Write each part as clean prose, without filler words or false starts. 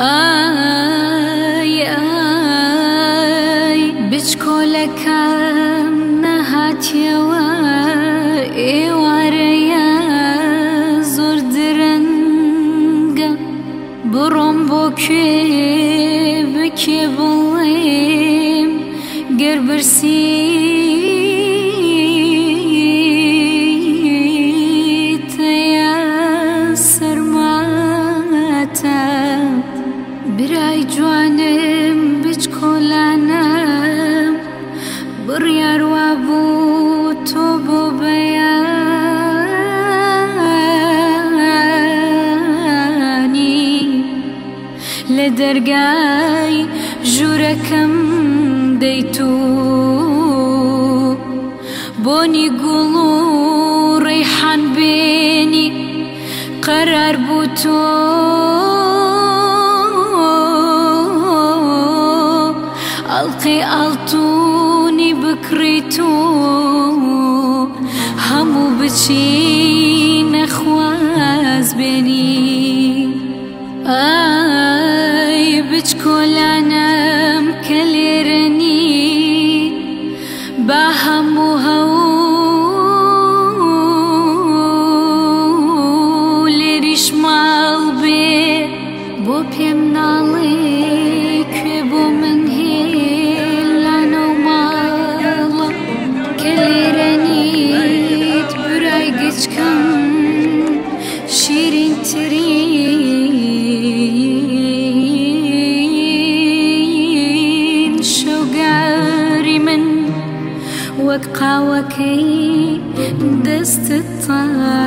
ئای ئای بچکۆلەکەم نەهاتیەوە، ئێوارەیە زۆر درەنگە، بڕۆم بۆ کوێ بکێ بڵێم گەر برسیتەیە سەرماتە. برای جوانم بچکۆلانم، بڕیار وابوو تۆ بۆ بەیانی لە دەرگای ژوورەکەم دەیت و بۆنی گوڵ و ڕێحان بێنی. قەرار بوو تۆ ئەڵقەی ئاڵتونی بکڕیت و هەموو بچینە خواز بێنی. ئای بچکۆلانم کە لێرە نی، با هەموو هەولێریش ماڵ بێ، بۆ پێم ناڵێ کوێ بۆ من هێلانە و ماڵە کە لێرە نیت. برای گچکەم شیرینترین شەوگاری من وەک قاوەکەی دەستت تاڵە.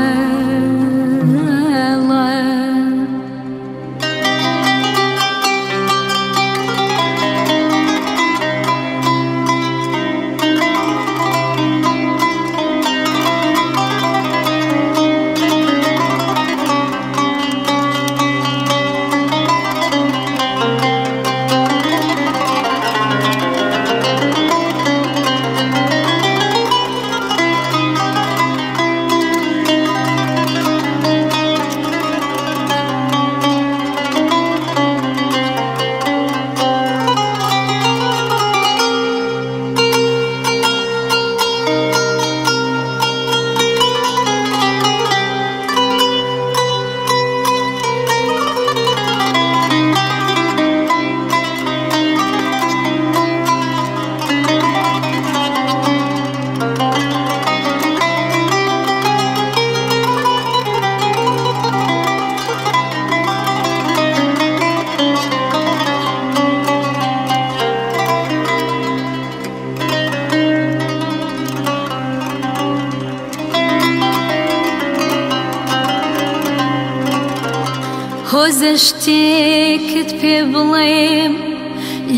هۆزە شتێکت پێ بڵێم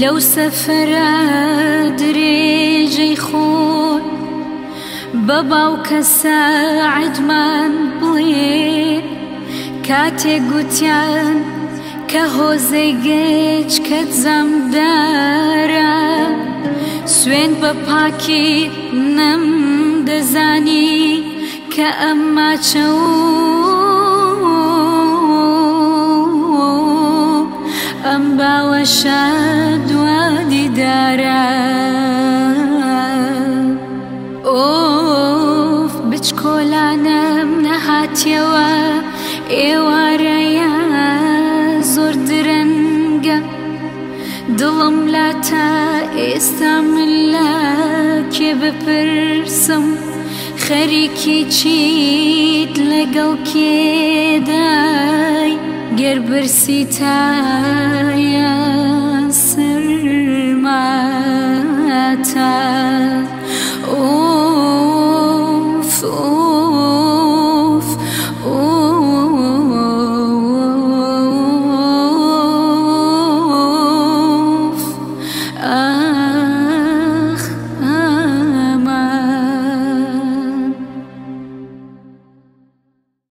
لەو سەفەرە درێژەی خۆت، بە باوکە ساعدمان بڵێ کاتێک گوتیان کە هۆزەی گەچکەت زەمدارە، سوێن بە پاکی نەم دەزانی کە ئەم ماچە و ئەم باوەشە دوا دیدارە. ئۆف بچکۆلانم نەهاتیەوە، ئێوارەیە زۆر درەنگە، دڵم لا تا ئێستا من لە کێ بپرسم خەریکی چیت لەگەڵ کێدای گەر برسیتە.